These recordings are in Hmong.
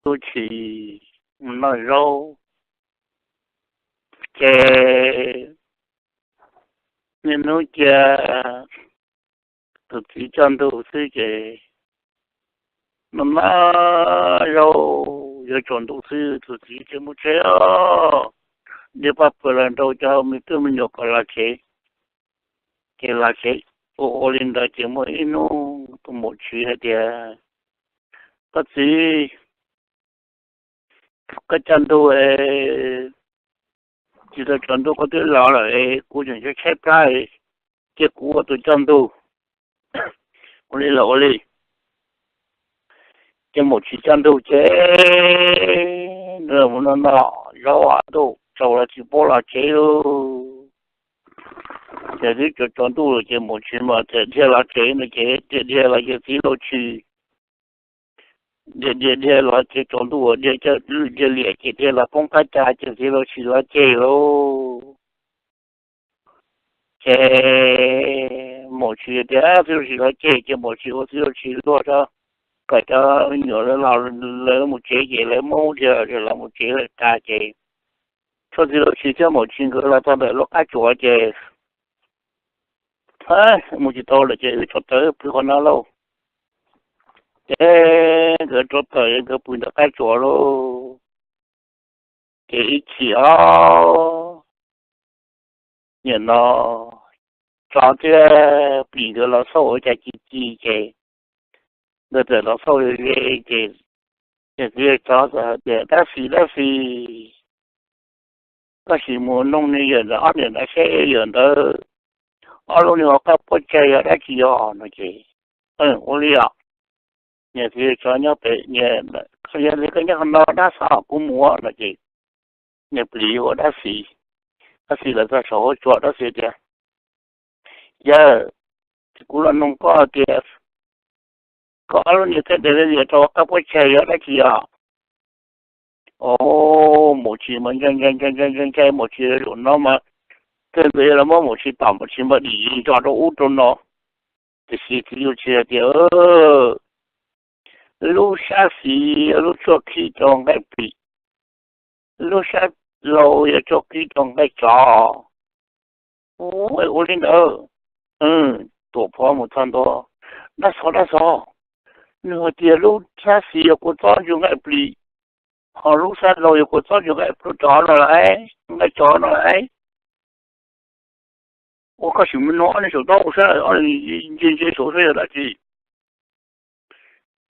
tub tshis mus noj zaub, ces niaj hnub cia tus txiv coj ntug xwb ces noj noj zaub yuav tsaus ntuj xwb tus txiv tsis mus tsev os. Dej paj pw los nrau cov me tub me nyuam kom los tsev. Ces los tsev ua ua li ntawd ces muaj ib hnub tus maum tswv hais tias, koj txiv, koj coj ntug tsis tau tsaus ntuj koj twb los lawm, kuv tseem tshaib tshaib plab, cia kuv ua tus coj ntug. Ua li los ua li, ces maum tswv coj ntug ces mus noj noj zaub, ntuj tsaus los tsis paub los tsev lauj. Ces twb tsaus tsaus ntuj lawm ces maum tswv mas tias dhia los tsev no ces dhia dhia los ces txiv laus tshis, dhia dhia dhia los ces tsaus ntuj dhia coj dhia liam ces dhia los poob qab cas ces txiv laus tshis los ceg lauj. Ces maum tswv tias txiv laus tshis los ceg ces maum tswv ua txiv laus tshis luag tso, kom cov me nyuam lawv los lawv mus tsev ces lawv muab dhia los mus tsev lawm tag ces tshuav txiv laus tshis thiab maum tswv nkawd los txog ntawm lub qab tsuas ces mus tsis tau lawm ces wb rov tawm pw qhov no lauj. Ces nkawd rov tawm nkawd pw ntawm qab tsuas lauj. Ces ib chim os, nim no tsov thiab plis nkawd los xauj ua cas ci ci ces nkawd txawm los xauj ze ze ces niag txiv tsov txawm hais tias, dab tsi dab tsi, koj sim mus noog niag yawm ntawd ob niam ntawd seb yawm ntawd ob lub niag hauv qab puab tsaig yog dab tsi yog no ces, ua li os, niag txiv tsov nyob pem, yog li koj nyob qhov no dab tsi kuv mus no ces niag plis ua dab tsi, dab tsi los txog saum huab tsua dab tsi tias, yawg, kuv los noog koj tias koj ob lub niag teb de li rau qab puab tsaig yog dab tsi os? Os, maum tsis mas ntshai ntshai ntshai ntshai ntshai, maum tsis zaum no mas kawg nkaus yog los muab maum tsis tom maum tsis mas dim nto rau ub rau no. Tiam sis txiv yuav tsis hais tias lub sab xis lub tshuaj khib rau nqaij plis, lub sab laug yog tshuaj khib rau nqaij tsov. Ua li ntawd, Tuam Phov mus txog ntua, dab xov dab xov, nws hais tias lub sab xis yog kua txob ntsuag nqaij plis, ho lub sab laug yog kua tsob ntsuag nqaij tsov no lawm, nqaij tsov no lawm. Ua koj sim mus nug ob niag saum taub hau saib ob niag ntse ntse saud saib yog dab tsi.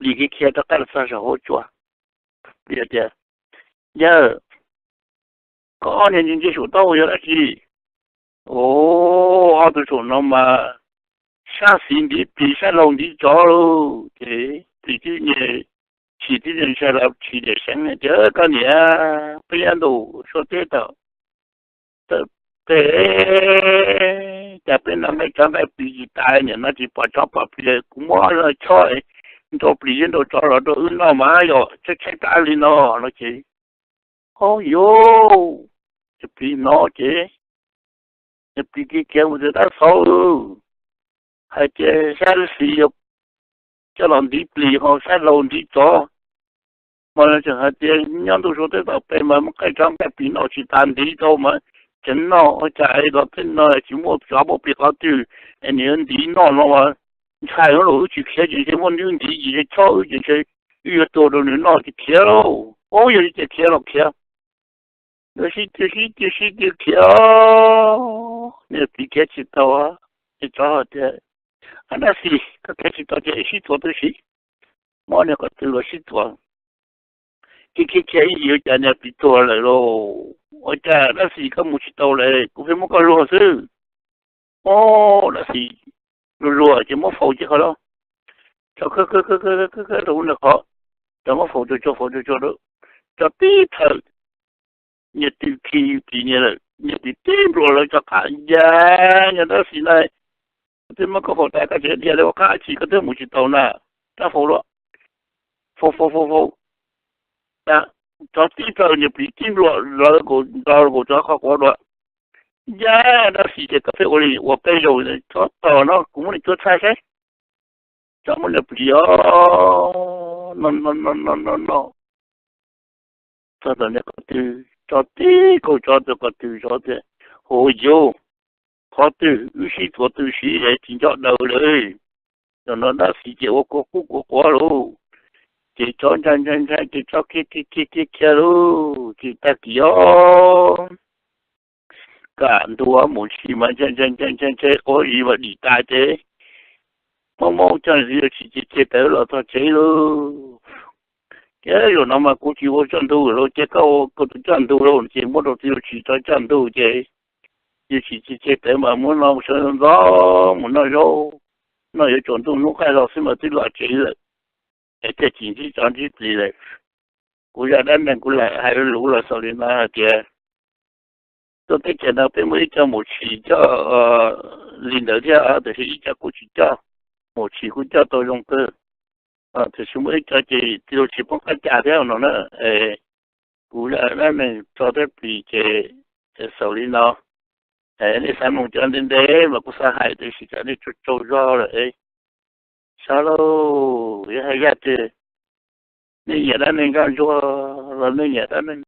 Plis khiav khiav rov qab los txog saum huab tsua, plis tias, yawg, koj ob niag ntse ntse saum taub hau yog dab tsi? Os, ob tug saum no mas sab xis ntiv plis sab laug ntiv tsov lauj. Ces plis tib nyuag chim tib nyuag ntshai los chim dam seev tias, koj niam, peb nyob ntuj suav teb tawm tawm pem, cas peb noj nqaij tsov nqaij plis tsis tas, niam no tsis pom tsov pom plis, kuv muab chob nrau plis thiab nrau tsov los rau wb noj mas yog tshaib tshaib plab li no no ces, o yus, ces plis hnov ces, ces plis kiv kiav mus tias, dab xov, hais tias sab xis yog coj los ntiv plis ho sab laug ntiv tsov, mas tseem hais tias nyob ntuj suav teb tawm pem mas muab nqaij tsov nqaij plis noj tsis tas ntiv rau mas tseem noj, ua cas es los tej no tsis muaj tsov muaj plis qhov twg es nws yuav ntiv noj no mas ntshai los wb tsis khiav ces ntshe muaj nws ntiv ces ntshe chob wb ces ntshe wb yuav tuag rau nws noj ces khiav lauj. Ub, yog li ces khiav los khiav. Nkawd sib tw sib tw sib tw khiav, niag plis khiav tsis tau. Niag tsov hais tias, dab xis, koj khiav tsis tau ces sib txuas tau siv. Muab niag qhov twg los sib txuas. Khiav khiav khiav ib yim ua cas niag plis tuag lawm lauj. Ua cas dab xis koj mus tsis tau lawm, kuv pheej muab koj luag xwb. Ub, dab xis luag luag ces muab faus cia qhov lawm. Tso khawb khawb khawb khawb rau hauv niag qhov, tso muab faus tsuag tsuag faus tsuag tsuag rau, tso tib plhaw. Niag plis khi plis niag lawm, niag plis tib npluas lawv rov qab, ya, niag dab xis na, twb muab koj faus tas koj tseem dhia li ua qab tsi koj twb mus tsis tau na, rov faus luaj. Faus faus faus faus, tso tib plhaw niag plis tib npluas lawv nkaus nto nkaus rov qhov quav dua. Ya, dab xis ces koj pheej ua li ua peb zaug, tso tog no kuv muab nws cuab thaij saib. Tso muab niag plis os, no no no no no no, txog tom niag qhov twg, tso tib kaug tso rau qhov twg zov tias, Hauv yus, qhov twg wb sib tuav twb siv es tsis nco daws li. Zaum no dab tsi ces ua kua qub kua quav lauj. Ces tso ntshai ntshai ntshai ces tso khiav khiav khiav khiav lauj, ces tag kis os, kam ntua mus ntshai mas ntshai ntshai ntshai ntshai ntshai quav zis mas dim tas ces Hmoob Hmoob coj txiv Yuav Tshis ceg ceg tawm los txog tsev lauj. Ces zaum no mas kuv tsis ua coj ntug lawm ces koj ua kuv tus coj ntug lauj, ces muab rau txiv Yuav Tshis tso coj ntug ces Yuav Tshis ceg ceg tawm mas muab no sawv ntxov mus noj zaub, noj yuav tsaus ntuj hnub qaij los xwb mas twb los tsev lawm, es thiaj tsis ntsib tsov ntsib plis lawm. Kuv zaj dab neeg kuv lam hais lus los xaus li no hais tias tuaj teb chaws no peb muaj ib co mus tshis coj li ntawd thiab, tiam sis ib co kuj tsis coj, mus tshis kuj coj tau zoo kawg. Tiam sis muaj ib co ces tsis poob qab cas thiab no na. Kuv zaj dab neeg tso thiab plis ces xaus li no. Nej xav mloog cov ntev ntev mas kuv xav hais tiam sis tsam nej tsaug tsaug zog lawm. Sab lauj, yog hais yaj ces nej nyiam dab neeg nkauj ntsuag los nej nyiam dab neeg